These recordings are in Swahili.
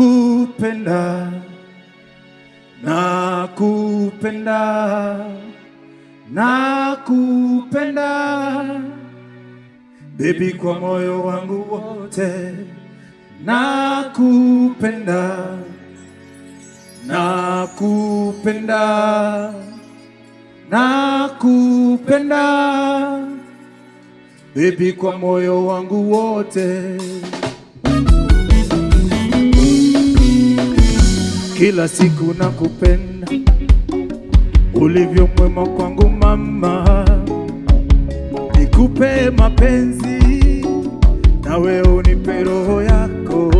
Nakupenda, nakupenda, nakupenda baby, kwa moyo wangu wote. Nakupenda, nakupenda, nakupenda baby, kwa moyo wangu wote. Kila siku nakupenda, ulivyo mwema kwangu mama, nikupe mapenzi nawe unipe roho yako.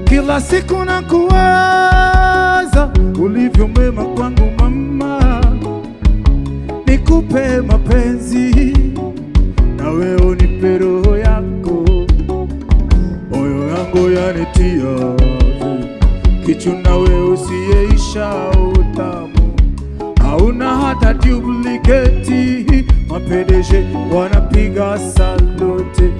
Kila siku nakuwaza, ulivyo mwema kwangu mama, nikupe mapenzi nawe unipe roho yako. Moyo yangu yanitia kichuna, we usiyeisha utamu, hauna hata duplicate. Ma-PDG wanapiga salute.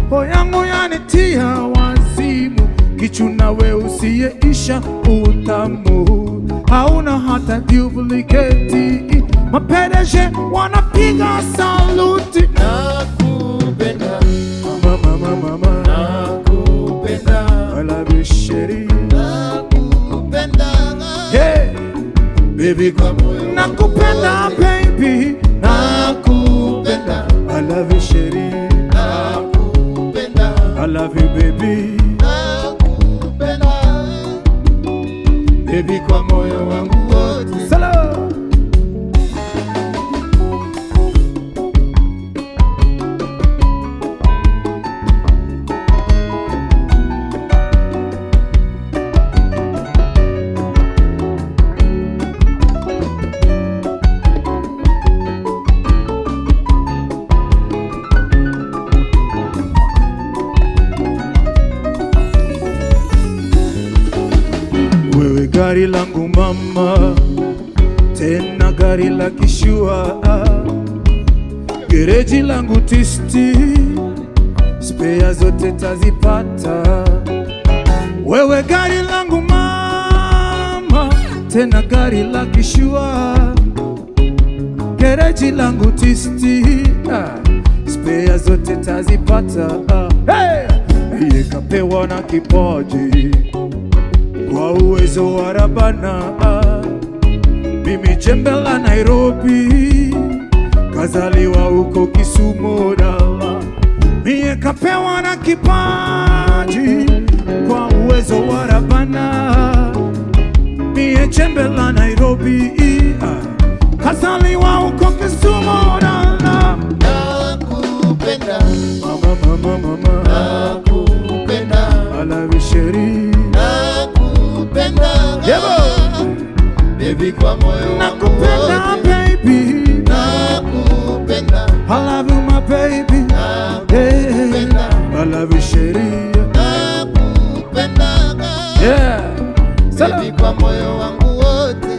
Moyo yangu yanitia wazimu, kichuna, we usiyeisha utamu, hauna hata duplicate. Ma-PDG wanapiga salute. Nakupenda, Mama, mama, mama, nakupenda, I love you, chérie. Nakupenda. Hey, baby, Kwa moyo wangu nakupenda wote. Baby, Nakupenda, I love you, chérie. Nakupenda, I love you, baby. Nakupenda. Baby, Kwa moyo wangu wote. Salam. Wewe gari langu mama, tena gari la kishua, gereji langu tisti, spea zote tazipata. Wewe gari langu mama, tena gari la kishua, gereji langu tisti, spea zote tazipata. Hey! Iye kapewa na kipaji kwa uwezo wa Rabana, mimi jembe la Nairobi, kazaliwa huko Kisumu dala. Mie kapewa na kipaji kwa uwezo wa Rabana, mie jembe la Nairobi, kazaliwa huko Kisumu dala. Nakupenda, Mama, mama, mama, nakupenda, I love you, chérie. Nakupenda. Yebo. Baby, kwa moyo wangu Nakupenda wote. baby, Nakupenda, I love you, my baby. Hey, nakupenda, I love you, chérie. Nakupenda. Yeah. Salam. Baby, kwa moyo wangu wote.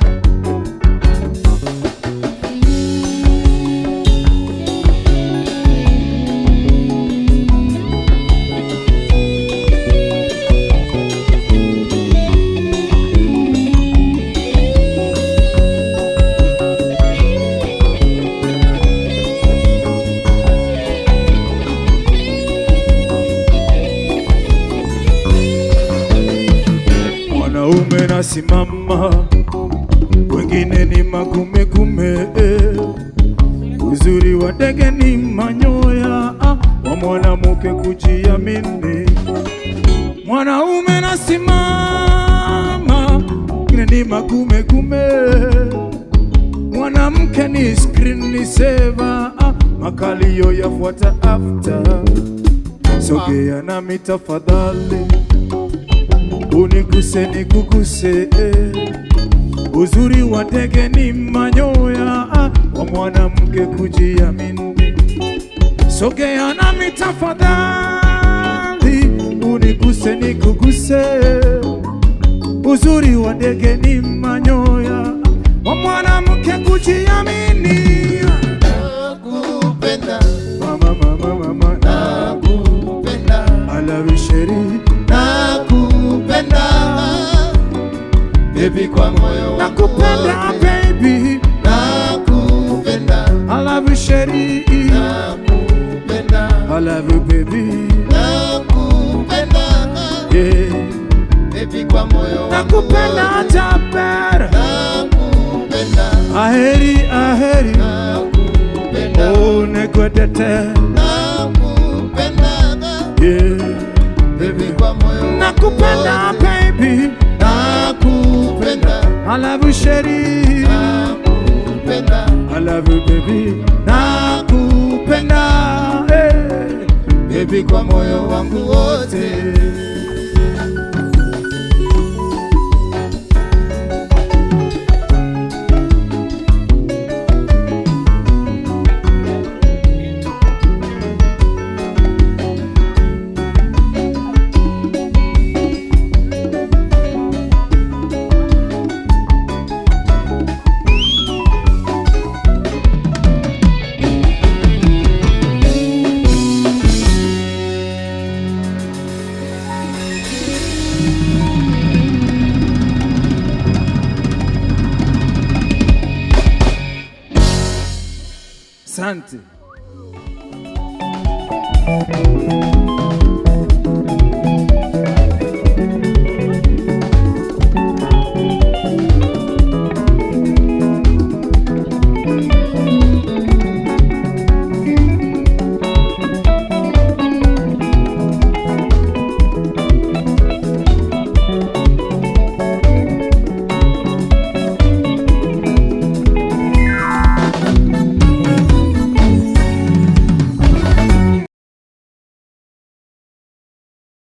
Mwanaume nasimama, wengine ni magumegume. Eh. Uzuri wa ndege ni manyoya, wa mwanamke kujiamini. Mwanaume nasimama, wengine ni magumegume. Mwanamke ni screen saver, makalio yafuata after. Sogea nami tafadhali, uniguse nikuguse, eh. Uzuri wa ndege ni manyoya, wa mwanamke kujiamini. Sogea nami tafadhali, uniguse nikuguse. Uzuri wa ndege ni manyoya, wa mwanamke kujiamini. Nakupenda, Mama, mama, mama, nakupenda, I love you, chérie. Nakupenda. Baby, kwa moyo wangu Nakupenda wote. baby. Nakupenda. I love you chérie. Nakupenda. I love you baby. Nakupenda. Yeah. Baby, kwa moyo wangu Nakupenda wote. Jaber. Nakupenda. Aheri aheri. Nakupenda. Oh nekwetete. Nakupenda. Yeah. Baby, kwa moyo wangu Nakupenda wote. baby. Nakupenda. I love you chérie. Nakupenda. I love you baby. Nakupenda. Hey. Baby, kwa moyo wangu wote. Asante.